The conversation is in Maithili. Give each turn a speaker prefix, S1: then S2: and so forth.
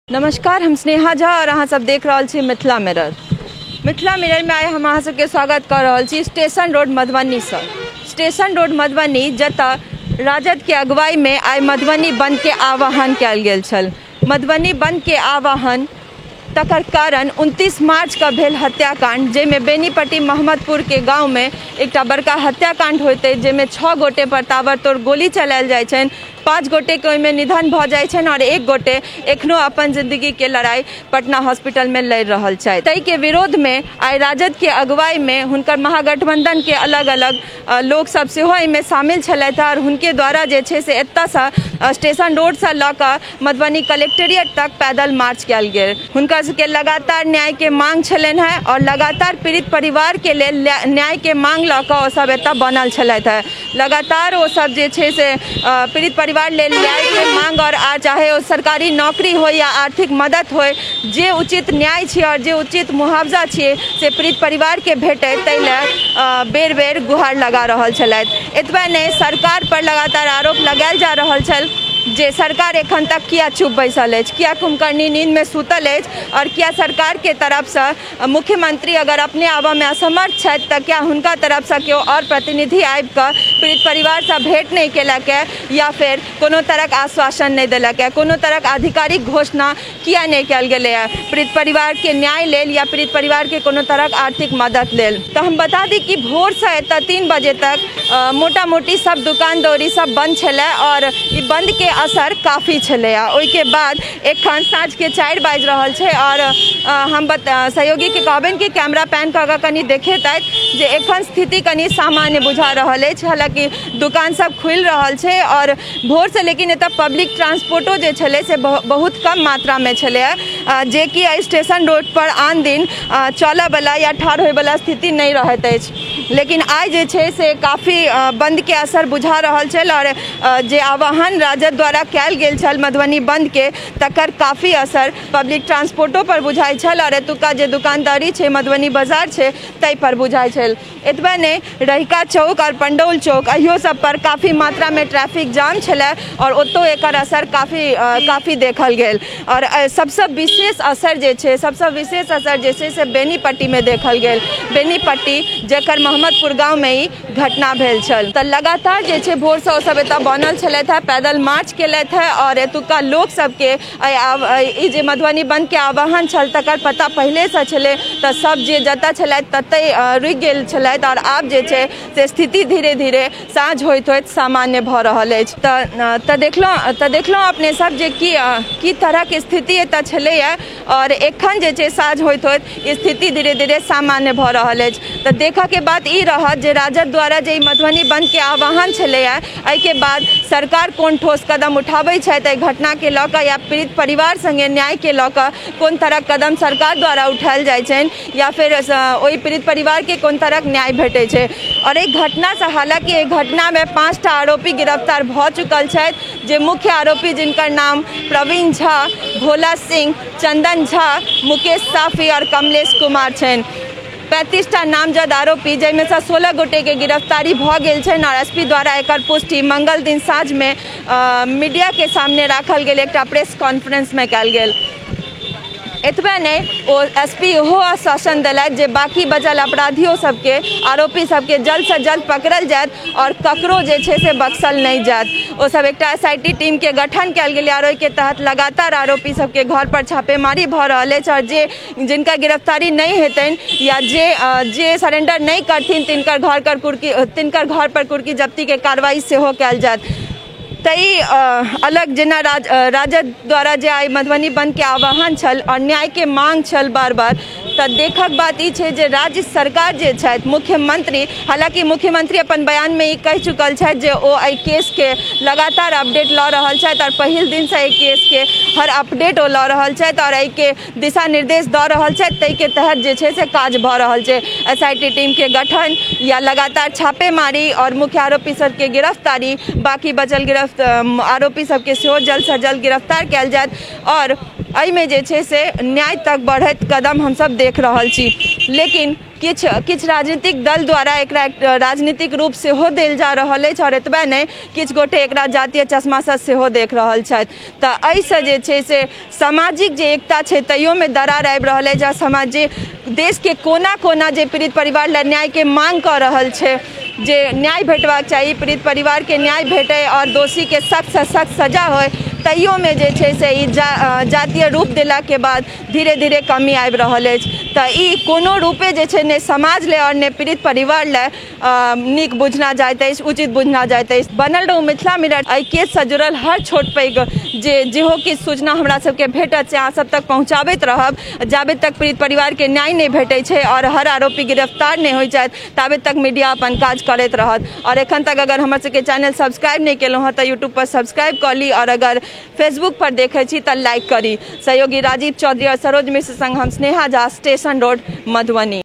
S1: नमस्कार, हम स्नेहा झा और अहाँ सब देख रहल छी मिथिला मिरर। मिथिला मिरर में आइ हम अहाँ सबके स्वागत कऽ रहल छी स्टेशन रोड मधुबनीसँ। स्टेशन रोड मधुबनी जतऽ राजद के अगुवाई में आइ मधुबनी बंद के आह्वान कयल गेल छल। मधुबनी बंद के आह्वान तकर कारण 29 मार्च के भेल हत्याकांड, जाहिमे बेनीपट्टी मोहम्मदपुर के गाँव में एकटा बड़का हत्याकांड होइत अछि, जाहिमे 6 गोटे पर ताबड़तोड़ गोली चलायल जाइ छनि, 5 गोटे के ओहिमे निधन भऽ जाइ छनि और 1 गोटे एखनो अपन जिंदगी के लड़ाई पटना हॉस्पिटल में लड़ि रहल छथि। ताहि के विरोध में आइ राजद के अगुवाई में हुनकर महागठबंधन के अलग अलग लोक सब सेहो एहिमे शामिल छलथि और हुनके द्वारा जे छै से एतऽसँ स्टेशन रोडसँ लऽ कऽ मधुबनी कलेक्ट्रेट तक पैदल मार्च कयल गेल। हुनका सबके लगातार न्याय के मांग छलनि हेँ और लगातार पीड़ित परिवार के लेल न्याय के मांग लऽ कऽ ओ सब एतऽ बनल छलथि हेँ। लगातार ओ सब जे छै से पीड़ित परिवार लेल न्याय के मांग और चाहे ओ सरकारी नौकरी हो या आर्थिक मदद हो, जे उचित न्याय छियै और जे उचित मुआवजा छियै से पीड़ित परिवार के भेटै ताहि लए बेर बेर गुहार लगा रहल छलथि। एतबे नहि, सरकार पर लगातार आरोप लगायल जा रहल छल जे सरकार एखन तक किया चुप बैसल अछि, किया कुंभकर्णी नींद में सुतल अछि और किया सरकार के तरफसँ मुख्यमंत्री अगर अपने आबऽमे असमर्थ छथि तऽ क्या हुनका तरफसँ केओ और प्रतिनिधि आबि कऽ पीड़ित परिवारसँ भेंट नहि केलक है या फिर कोनो तरहक आश्वासन नहि देलक है, कोनो तरहक आधिकारिक घोषणा किया नहि कयल गेलै है पीड़ित परिवार के न्याय लेल या पीड़ित परिवार के कोनो तरहक आर्थिक मदद लेल। तऽ हम बता दी कि भोरसँ एतऽ 3 बजे तक मोटा मोटी सब दुकान दौरी सब बंद छलै और ई बंद के असर काफ़ी छलै। ओहिके बाद एखन साँझके 4 बाजि रहल छै और हम सहयोगीके कहबनि कि कैमरा पैन कऽ कऽ कनि देखेतथि जे एखन स्थिति कनि सामान्य बुझा रहल अछि। हालाँकि दुकान सब खुलि रहल छै और भोरसँ, लेकिन एतऽ पब्लिक ट्रांसपोर्टो जे छलै से बहुत कम मात्रामे छलै, जेकि स्टेशन रोड पर आन दिन चलऽवला या ठाढ़ होइवला स्थिति नहि रहैत अछि। लेकिन आइ जे छै से काफ़ी बंद के असर बुझा रहल छल और जे आह्वान राजद द्वारा कयल गेल छल मधुबनी बंद के, तकर काफ़ी असर पब्लिक ट्रांसपोर्टो पर बुझाइ छल और एतुका जे दुकानदारी छै मधुबनी बाजार छै ताहि पर बुझाइ छल। एतबे नहि, रहिका चौक और पंडौल चौक अहियो सब पर काफ़ी मात्रा में ट्रैफिक जाम छलै और ओतौ एकर असर काफ़ी देखल गेल। और सबसँ विशेष असर जे छै, सबसँ विशेष असर जे छै से बेनीपट्टी में देखल गेल। बेनीपट्टी जकर मोहम्मदपुर गाँव में ई घटना भेल छल। तऽ लगातार जे छै भोरसँ ओ सब एतऽ बनल छलथि हेँ, पैदल मार्च केलथि हेँ और एतुका लोक सबके ई जे मधुबनी बंद के आह्वान छल तकर पता पहिलेसँ छलै, तऽ सब जे जतऽ छलथि ततै रुकि गेल छलथि और आब जे छै से स्थिति धीरे धीरे साँझ होइत होइत सामान्य भऽ रहल अछि। तऽ देखलहुँ अपने सब जे की तरहक स्थिति एतऽ छलैए और एखन जे छै साँझ होइत होइत स्थिति धीरे धीरे सामान्य भऽ रहल अछि। तऽ देखऽके बात ई रहत जे राजद द्वारा जे मधुबनी बंद के आह्वान छलैए एहिके बाद सरकार कोन ठोस कदम उठाबै छथि एहि घटनाके लऽ कऽ या पीड़ित परिवार संगे न्यायके लऽ कऽ कोन तरहक कदम सरकार द्वारा उठायल जाइ छनि या फिर ओहि पीड़ित परिवारके कोन तरहक न्याय भेटै छै। और एहि घटनासँ, हालाँकि एहि घटनामे 5टा आरोपी गिरफ्तार भऽ चुकल छथि, जे मुख्य आरोपी जिनकर नाम प्रवीण झा, भोला सिंह, चंदन झा, मुकेश साफी और कमलेश कुमार छनि। 35टा नामजद आरोपी, जाहिमे सँ 16 गोटेके गिरफ्तारी भऽ गेल छनि और एसपी द्वारा एकर पुष्टि मंगल दिन साँझमे मीडिया के सामने राखल गेल एकटा प्रेस कॉन्फ्रेंसमे कयल गेल। एतबे नहि, ओ एसपी इहो आश्वासन देलथि जे बाकी बचल अपराधियो सबके, आरोपी सबके जल्द से जल्द पकड़ल जायत और ककरो जे छै से बख्शल नहि जायत। ओ सब एकटा SIT team के गठन कयल गेलै और ओहिके तहत लगातार आरोपी सबके घर पर छापेमारी भऽ रहल अछि और जे जिनका गिरफ्तारी नहि हेतनि या जे सरेंडर नहि करथिन तिनकर घर पर कुर्की जब्ती के कार्रवाई सेहो कयल जायत। तै अलग जेना राजद द्वारा जे आइ मधुबनी बंद के आह्वान छल और न्याय के मांग छल बार बार, तऽ देखक बात ई छै जे राज्य सरकार जे छथि मुख्यमंत्री, हालाँकि मुख्यमंत्री अपन बयान में ई कहि चुकल छथि जे ओ एहि केस के लगातार अपडेट लऽ रहल छथि और पहिल दिनसँ एहि केस के हर अपडेट ओ लऽ रहल छथि और एहिके दिशा निर्देश दऽ रहल छथि, ताहिके तहत जे छै से काज भऽ रहल छै। SIT team के गठन या लगातार छापेमारी और मुख्य आरोपी सबके गिरफ्तारी, बाकी बचल आरोपी सबके सेहो जल्द से जल्द गिरफ्तार कयल जायत और एहिमे जे छै से न्याय तक बढ़ैत कदम हमसब देख रहल छी। लेकिन किछु किछु राजनीतिक दल द्वारा एकरा राजनीतिक रूप सेहो देल जा रहल अछि आओर एतबे नहि, किछु गोटे एकरा जातीय चश्मासँ सेहो देख रहल छथि। तऽ एहिसँ जे छै से सामाजिक जे एकता छै तैयोमे दरार आबि रहल अछि। आ समाज जे देशके कोना कोना जे पीड़ित परिवार लए न्यायके मांग कऽ रहल छै जे न्याय भेटबाक चाही, पीड़ित परिवारके न्याय भेटै आओर दोषीके सख्तसँ सख्त सजा होइ, तैयोमे जे छै से ई जातीय रूप देलाके बाद धीरे धीरे कमी आबि रहल अछि। तऽ ई कोनो रूपे जे छै ने समाज लए आओर ने पीड़ित परिवार लए नीक बुझना जाइत अछि, उचित बुझना जाइत अछि। बनल रहू मिथिला मिरर। एहि केससँ जुड़ल हर छोट पैघ जे जेहो किछु सूचना हमरा सबके भेटत से अहाँ सब तक पहुँचाबैत रहब। जाबे तक पीड़ित परिवारके न्याय नहि भेटै छै आओर हर आरोपी गिरफ्तार नहि होइ छथि ताबे तक मीडिया अपन काज करैत रहत। आओर एखन तक अगर हमर सबके चैनल सब्सक्राइब नहि केलहुँ हँ तऽ यूट्यूब पर सब्सक्राइब कऽ ली आओर अगर फेसबुक पर देखै छी तऽ लाइक करी। सहयोगी राजीव चौधरी और सरोज मिश्र संग हम स्नेहा झा, स्टेशन रोड, मधुबनी।